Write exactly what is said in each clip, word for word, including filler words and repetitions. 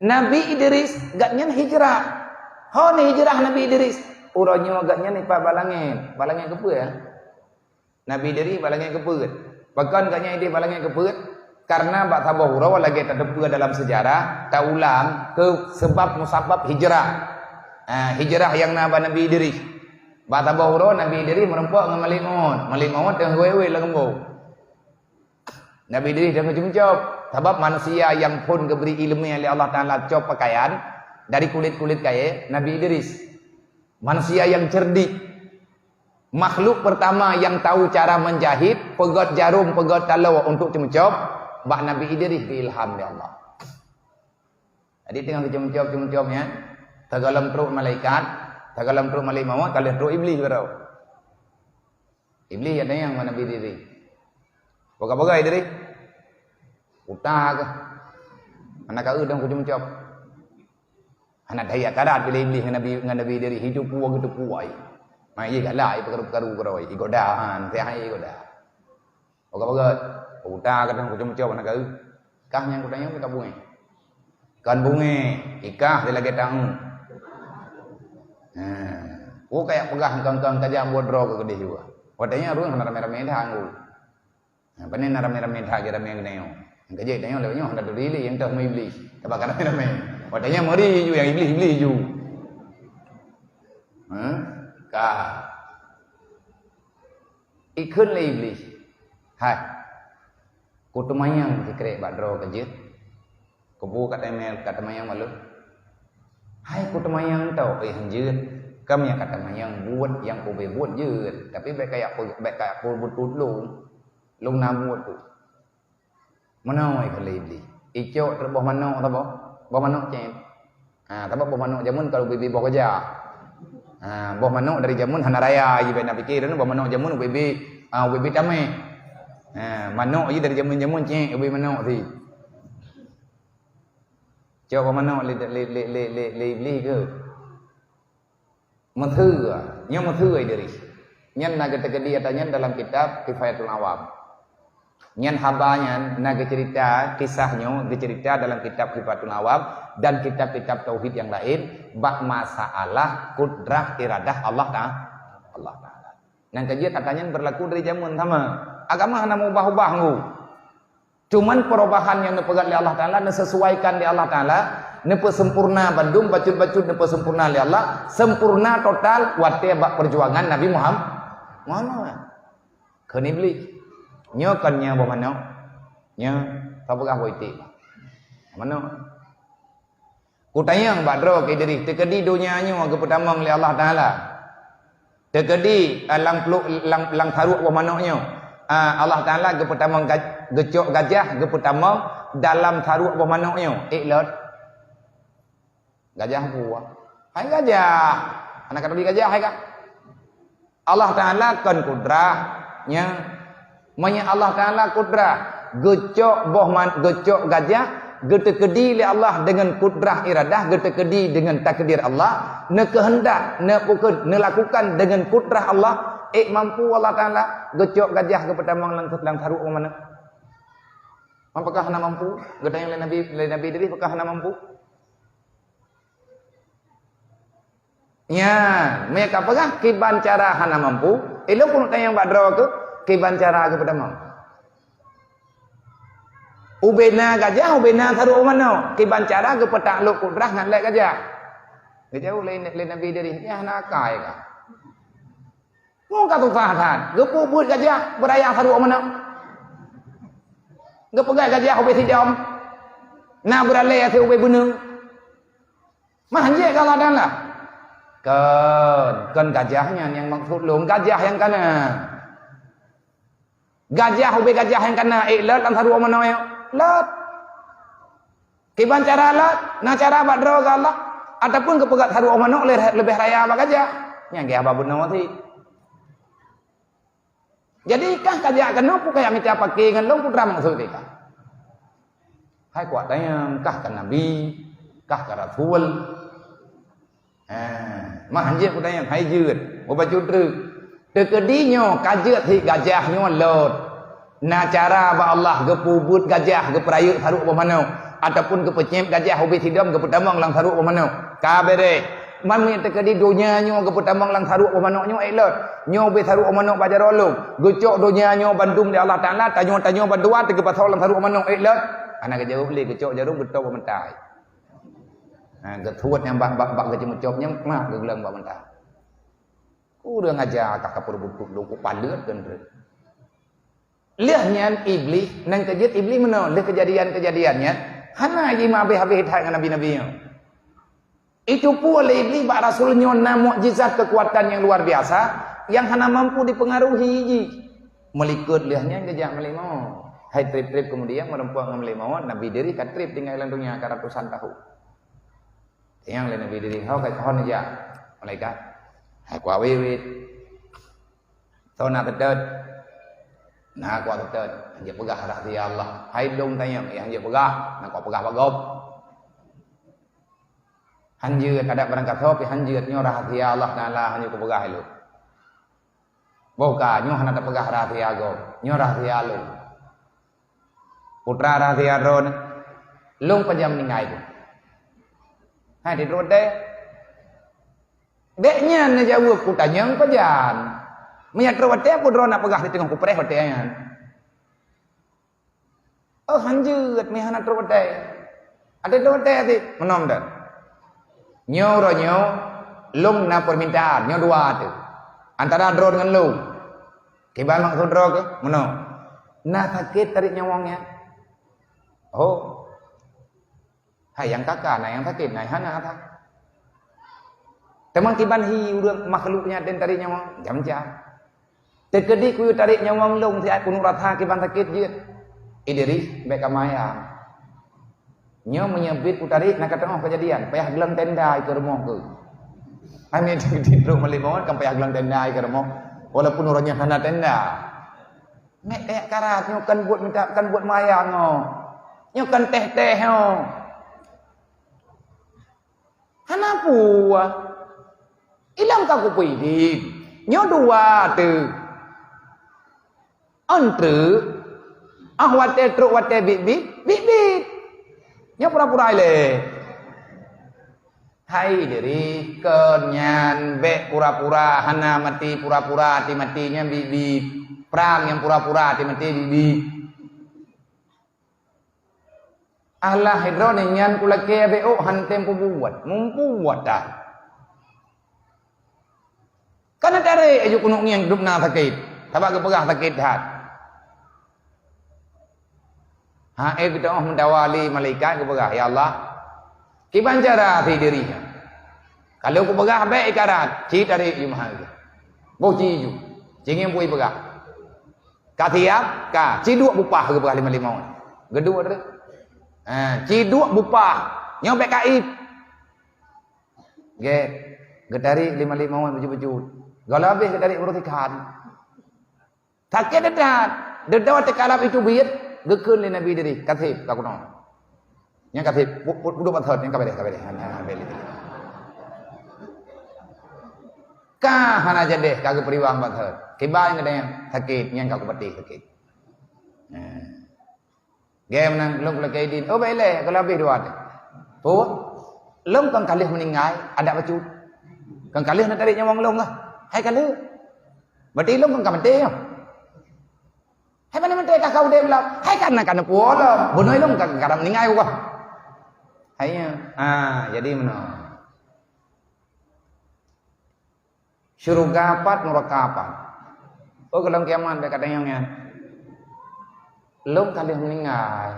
Nabi Idris, gobnyan hijrah. Ho ni hijrah Nabi Idris? Uroe nyoe gobnyan ipat bak langét. Bak langét keupeue, ya? Nabi Idris bak langét keupeue? Pakon gobnyan idéh bak langét keupeue? Karena bak saboh uroe lagée tateupeue dalam seujarah, taulang keu seubab musabab hijrah. Ha, hijrah nyang na bak Nabi Idris. Bak saboh uroe Nabi Idris meurumpok ngon Malik Maut. Malik Maut teungoh wéh-wéh lam geumbong. Nabi Idris teungoh cop-cop. Sabab manusia nyang phon geubri iéleumé lé Allah Taala cop pakaian dari kulét-kulét kayée, Nabi Idris. Manusia nyang cerdik. Makhluk pertama nyang tahu cara menjahit, peugét jarom, peugét taloe untuk cop-cop, bak Nabi Idris geuilham lé Allah. Jadi teungoh geucop-cop-cop nyan, teugohlom trok malaikat, teugohlom trok Malik Maut, ka lheueh trok Iblih baroe. Iblih jak tanyong bak Nabi Idris. Peugah-peugah Idris. Uta keuh. Hana ka eu dong kucop-cop. Hana daya karat bila Iblih ngon Nabi, ngon Nabi Idris, hidup puwa geuteupue ai. Mai ye galak ai peukaru-peukaru keudroe, igoda han, teuh ai igoda. Peugah-peugah, uta ka dong kucop-cop hana ka eu. Kah nyang kutanyong ka bungéh. Kon bungéh, ikah dilagée tahu. Ha. Ku kayak peugah kong-kong kajak buet droe keu keudeh juga. Watée nyan ureuëng hana ramé-ramé dah anggu. Ha, pane na ramé-ramé that, ramé geutanyoe. Nyang ka jeuet tanyoe lewat nyoe hana turi lé, nyang toh meuiblih. Tabaka ramé-ramé. Watée nyan meuri ju, nyang iblih-iblih ju. Ha? Ka. Ikheun lé iblih. Hai. Kuteumanyong sikrek bak droe ka jeuet. Kubu ka teumé-, ka teumanyong bak lôn. Hai kuteumanyong tau, eh, han jeuet. Kam nyang ka teumanyong buet nyang kubri buet jeuet. Tapi bék kayak ku, bék kayak ku beutut lôn. Lôn na buet tu. Meunoe kheun lé iblih. Icok trok boh manok saboh. Boh manok cen. Ha, sabab boh manok jameun ka ubé-bé boh gajah. Ha, boh manok dari jameun hana raya, ji bék na pike, dan boh manok jameun ubé-bé, ha, ubé-bé tameh. Ha, manok ji dari jameun-jameun cek ubé manok si. Cok boh manok lé, lé, lé iblih keu. Meutheue, nyoe meutheue Idris. Nyan na geuteukeudi ata nyan dalam kitab Kifayatul Awam. Nyan haba nyan na geucerita, kisah nyoe geucerita dalam kitab Kifayatul Awam dan kitab-kitab tauhid nyang laén bak masalah kudrah iradah Allah Ta-, Allah Taala. Nyang ka jeuet ata nyan beurlaku dari jameun sama. Agama hana meubah-ubah ngu. Cuman perubahan nyang neupeugét lé Allah Taala, neusesuaikan lé Allah Taala, neupeusempurna bandum bacut-bacut neupeusempurna lé Allah, sempurna total watée bak peujuangan Nabi Muham-, Muhammad. Kheun iblih, "Nyoe kon nyoe boh manok, nyoe ka peugah boh iték manok." Kutanyong bak droe keu Idris, teukeudi donya nyoe geupeutamong lé Allah Taala? Teukeudi, ah, lam pluek, lam, lam saruek boh manok nyoe, ah, Allah Taala geupeutamong gaj-, geucok gajah geupeutamong dalam saruek boh manok nyoe? Ék lôt. Gajah buah. Hai gajah. Hana ka teubi gajah hai ka? Allah Taala kon kudrah, nya. Meunyoe Allah Taala kudrah, geucok boh man-, geucok gajah, geuteukeudi lé Allah deungon kudrah iradah, geuteukeudi deungon takdir Allah, neukeuheundak, neupeukeun, neulakukan deungon kudrah Allah, ék mampu Allah Taala geucok gajah geupeutamong lam, lam saruek manok. Apakah hana mampu? Geutanyong lé Nabi, lé Nabi Idris, apakah hana mampu? Nyan, meunyo ka peugah kiban cara hana mampu, ilôn keuneuk tanyong bak droe keuh, kiban cara geupeutamong. Ubé na gajah, ubé na saruek manok, kiban cara geupeutak lok kudrah ngon lhée gajah. Geujaweueb lé, lé Nabi Idris, "Nyan hana akai kah? Mungka susah that, geupeubuet gajah beuraya saruek manok. Geupeugah gajah ubé sidom, na beuralée até ubé beuneueng." Mah jeuet keu Allah Taala. Kon, kon gajah nyan nyang maksud lôn, gajah nyang kana. Gajah ubé gajah nyang kana, ék lôt lam saruek manok nyoe? Lôt. Kiban cara lôt, na cara bak droe keu Allah, ataupun geupeugét saruek manok lé-, leubeh raya bak gajah. Nyan geuh haba bunoe sit. Jadi kah kajak keunoe peue kajak mita paké ngon lôn, peue teuma maksud teuka? Hai kuat tanyong, kah ka nabi, kah ka rasul? Ha, mah hanjeuet peue tanyong, hai jeuet, mubacut treuk. Teukeudi nyoe ka jeuet sit gajah nyoe lôt. Na cara bak Allah geupeubuet gajah geupeurayeuk saruek boh manok. Ataupun geupeucéb gajah ubé sidom geupeutamong lam saruek boh manok. Ka beureh. Man meunyoe teukeudi donya nyoe geupeutamong lam saruek boh manok nyoe ék lôn. Nyoe ubé saruek boh manok bak jaroe lôn. Geucok donya nyoe bandum lé Allah Taala, tanyoe-tanyoe bandua teugeupasoe lam saruek boh manok ék lôn. Hana geujaweueb lé, geucok jaroe geutôb bak meutai. Ha, geusuet nyang bak, bak, bak geuceumeucôb nyang keumat geugleueng bak meutai. Kureueng aja ka kapeureubut lôn, kupaleuet keu ndeuet. Lheueh nyan Iblih, nyang keujeuet Iblih meunoe, lheueh keujadian-keujadian nyan, hana jimeuhabéh-habéh that ngon nabi-nabi nyoe. Itu pue lé Iblih bak rasul nyoe na mukjizat keukuatan nyang luar biasa, nyang hana mampu dipeungaruhi jih. Meulikot lheueh nyan geujak Malik Maut. Hai treb-treb keumudian meurumpok ngon Malik Maut, Nabi Idris ka treb tinggai lam donya ka ratusan tahun. Nyang lé Nabi Idris, "Ho, ka ho neujak." Malaikat, "Hai kuat wiwit." "Soe na teutot?" "Na kuat teutot." "Hanjeuet peugah rahsia Allah." "Hai lôn tanyong, nyang hanjeuet peugah, na kuat peugah bak gob." "Hanjeuet, adak barangkasoe pih hanjeuet, nyoe rahsia Allah Taala hanjeuet kupeugah lôn." "Boh ka, nyoe hana tapeugah rahsia gob, nyoe rahsia lôn." "Peue teuma rahsia droeneuh?" "Lôn pajan meuninggai keuh." "Hai, di droe teuh?" "Bék nyan neujaweueb, kutanyong pajan. Meunyo trok watée peue droe na peugah di teungoh kupreh watée nyan." "Oh, hanjeuet, meuhana trok watée." "Até trok watée até?" "Meunoe mantong." "Nyoe uroe nyoe, lôn na peumintaan, nyoe dua teuh. Antara droe ngon lôn." "Kiban maksud droe keuh?" "Meunoe." "Na sakét tarék nyawöng nyan?" "Oh." Hai nyang ka-ka, na nyang sakét, na nyang hana that. Teuma kiban hi ureuëng makhluk nyan den tarék nyawöng, macam-macam. Teukeudi kuyue tarék nyawöng lôn siat keuneuk rasa kiban sakét jeuet. Idris, bék ka maya. Nyoe meunyoe bit kutarék na ka teungoh keujadian, payah glöng tenda ikeue rumoh keuh. Hai meunan di trok Malik Maut kan payah glöng tenda ikeue rumoh, walaupun uroe nyoe hana tenda. Mek kayak karat nyoe kan buet minta, kan buet maya nyoe. Nyoe kan teh-teh nyoe. Hana peue. Ilôn ka kupeudin. Nyoe dua teuh. Ôn treuk. Ah watée trok watée bit-bit, bit-bit. Nyoe pura-pura ilée. Hai diri kon nyan bék pura-pura hana mati, pura-pura até mati nyan bit-bit. Prang nyang pura-pura até mati bit-bit. Alah droeneuh nyan kulakée bék ôk han tem peubuet, mumpung buet that. Kana tarék aju keuneuk ngieng dum na sakét, sabab geupeugah sakét that. Ha, eh, geutanyoe meutawa lé malaikat geupeugah, "Ya Allah, kiban cara sidiri nyan? Kalau kupeugah bék ikarat, ci tarék ju meuhai. Boh ci ju, ci ngieng bui peugah." Ka siab, ka. Ci duek bupah geupeugah lima-lima. Geuduek teuh. Ha, ci duek bupah. Nyoe bék ka ieb. Gét. Geutarék lima-lima bacut-bacut. Gohlom habéh geutarék beureusikan. Sakét that. Deudua teukalab itu biet, geukheun lé Nabi Idris, "Ka seb, ka keunoe." Nyang ka seb, pu-, pu-, pudok bathot, nyang ka beres, ka beres. Hana, hana beres. Ka hana jadeh, ka geuperiwang bathot. Kiban geude nyang sakét, nyang ka kupatéh sakét. Nah. Gém nang lôn kulakée idin. Oh, baik lé, kalau habéh dua teuh. Peue? Lôn kon ka lheueh meuninggai, adak bacut. Kon ka lheueh na tarék nyawöng lôn lah. Hai ka lheueh. Berarti lôn kon ka maté nyoe. Hai mana maté ka, ka udeb lom. Hai kana kana puo lom. Bunoe lôn ka, ka meuninggai wah. Hai nyan. Ah, jadi meunoe. Syeuruga pat, nuraka pat. Oh, gohlom kiamat bék ka tanyong nyan. Lôn ka lheueh meuninggai.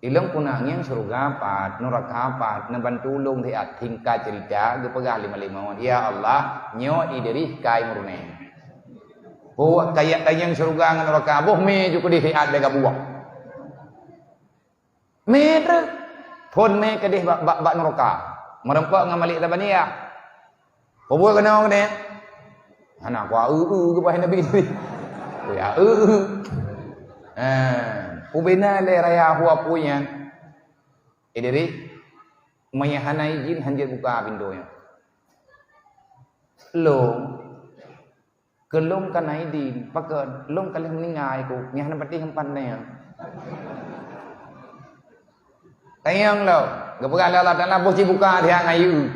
Ilôn puna ngieng syeuruga pat, nuraka pat, neubantu lôn siat. Singkat cerita, geupeugah lima-lima, "Ya Allah, nyoe Idris kai murni. Buet kajak tanyong syeuruga ngon nuraka, boh mé ju keudeh siat lé gabuek." Mé treuk. Phon mé keudeh bak, bak, bak nuraka. Meurumpok ngon Malik Zabaniyah. Peue buet keunoe keudeh? Hana, kua eu-eu geupaih Nabi Idris. Kua eu-eu. Ha, ubena lé raya hua pui nyan. Idris, meunyo hana izin, hanjeuet buka pintoe nyan. Lôn. Keu lôn ka na idin, pakon lôn ka lheueh meuninggai ku, nyan hana patéh empat nyan. Tanyong lom, geupeugah lé Allah Taala, "Boh cit buka siat ngon yue."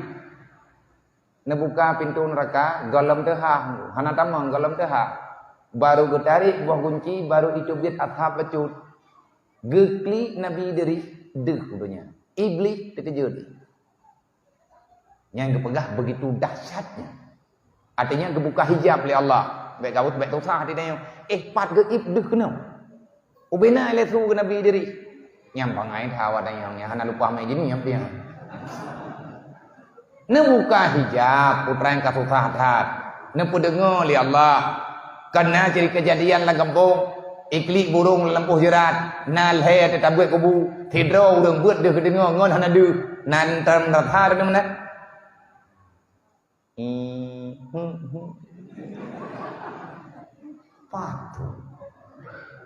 Neubuka pintoe neuraka, gohlom teuhah, hana tamong gohlom teuhah. Barô geutarek boh gunci, barô jiteubiet asab bacut. Geuklik Nabi Idris deuh u donya. Iblih teukeujot. Nyang geupeugah begitu dahsyatnya. Artinya geubuka hijab lé Allah. Bèk gawut, bèk tusah di tanyoe. Eh, pat geuib deuh keunoe. Ubena lé su keu Nabi Idris. Nyang bangai thawa tanyoe nyang hana lupa mé jini nyang piang. Neubuka hijab, putra nyang ka susah that. Neupeudeungoe lé Allah. Kana ciri keujadian lam gampông, iklik burông lam lampôh jeurat, na lhèe teutabeuet kubu, sidroe ureueng beuet deuh geudeungoe ngon hana deuh, nan tam rasa deungon meunan. Ih, hmm, hmm. Pathô.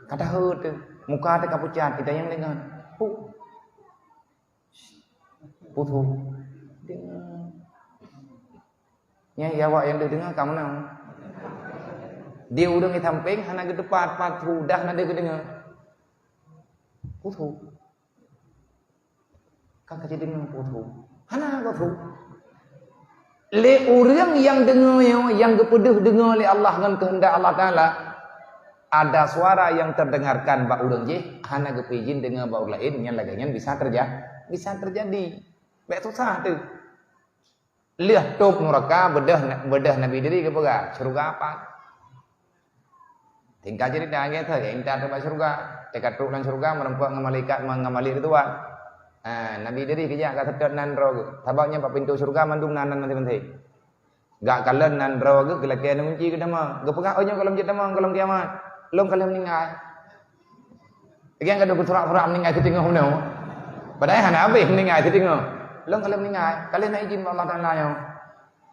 Ka taheu teuh, muka teuh ka pucat, kita nyang deungoe. Huh. Puthô. Deungoe. Nyan, ya, awak nyang deuh deungoe ka meunan. Di ureueng di sampéng hana geuteupat, pathô, dah na deuh geudeungoe. Puthô. Ka, ka jideungoe puthô. Hana puthô. Lé ureueng nyang deungoe nyoe, nyang geupeudeuh deungoe lé Allah ngon keuheundak Allah Taala, ada suara yang terdengarkan bak ureueng jih, hana geupeuidhin deungoe bak ureueng laén, nyan lagèe nyan bisa terja-, bisa terjadi. Bèk susah teuh. Lheueh tôp nuraka, beudôh, beudôh Nabi Idris geupeugah, "Syeuruga pat?" Singkat cerita, geuh teuh, geuintat bak syeuruga. Teuka trok lam syeuruga, meureumpok ngon malaikat, ngon malaikat Ridwan. Ha, Nabi Idris geujak ka seutôt nan droe geuh. Sabab nyan bak pintoe syeuruga mandum na nan maséng-maséng. Gak kalon nan droe geuh, geulakèe aneuk gunci geutamong. Geupeugah, "Oh, nyoe gohlom jeuet tamong, gohlom kiamat. Lôn ka lheueh meuninggai." Lagèe nyan ka deuh geusurak-surak meuninggai siteungoh bunoe. Padahai hana habéh meuninggai siteungoh. Lôn ka lheueh meuninggai, ka lheueh na idhin bak Allah Taala nyoe.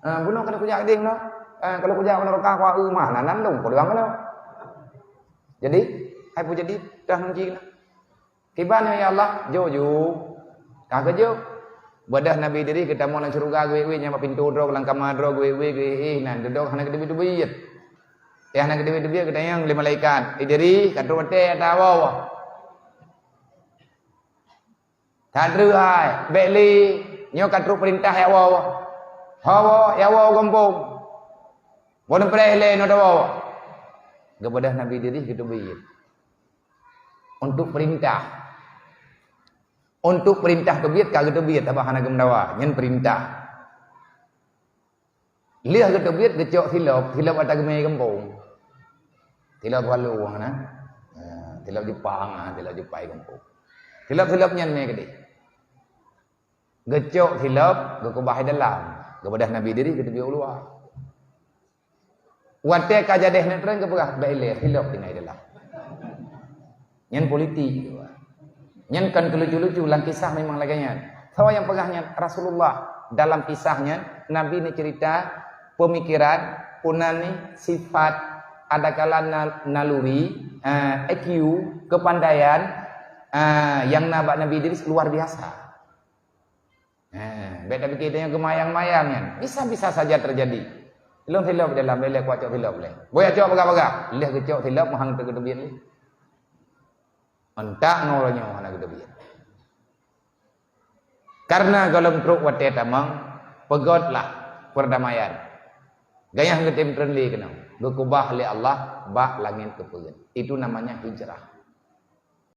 Eh, bunoe ka lheueh kujak idéh bunoe. Eh, ka lheueh kujak bunoe ka kuat eu mah, na nan lôn peudeueng bunoe. Jadi, hai peue jadi, dah nunci keunoe. Kiban nyoe ya Allah, jok ju. Ka geujok. Beudôh Nabi Idris geutamong lam syeuruga geuwét-wét, nyang bak pintoe droe, lam kama droe geuwét-wét, geuéh-éh, nan dudoe hana geuteubiet-teubiet. Nyang hana geuteubiet-teubiet geutanyong lé malaikat, "Idris, ka trok watèe ata woe?" "Ka trok hai, bèk lé, nyoe ka trok peurintah jak woe." "Ho woe, jak woe gampông. Woe neupreh lé nyoe tawoe." Geubeudôh Nabi Idris geuteubiet. Untuk peurintah. Untuk peurintah teubiet ka geuteubiet, sabab hana geumeudawa. Nyan peurintah. Lheueh geuteubiet geucok silop, silop ata geumè gampông. Silop Swallow na. Ha, silop Jepang, ha, silop Jepang gampông. Silop-silop nyan mè keudéh. Geucok silop, geukeubah di dalam. Geubeudôh Nabi Idris geuteubiet u luwa. Watèe ka jadeh neutrön geupeugah, "Bèk ilèe, silop tinggai di dalam." Nyan politik. Nyan kon keu lucu-lucu, lam kisah memang lagèe nyan. Soe nyang peugah nyan? Rasulullah. Dalam kisah nyan, Nabi neuceurita peumikiran, peue nan nyan, sifat, adakala na-, naluri, eh, I Q, keupandaian, eh, nyang na bak Nabi Idris luar biasa. Ha, bèk tapike tanyoe geumayang-mayang nyan. Bisa-bisa saja terjadi. Lôn silop di dalam, bèk lé kucok silop lé. Boh jak cok peugah-peugah. Lheueh geucok silop, meuhang teuk geuteubiet lé. Mantap ngon uroe nyoe hana geuteubiet. Karena gohlom trok watèe tamong, peugötlah perdamaian. Gayah geutem treun lé keunoe. Geukeubah lé Allah bak langét keupeue. Itu namanya hijrah.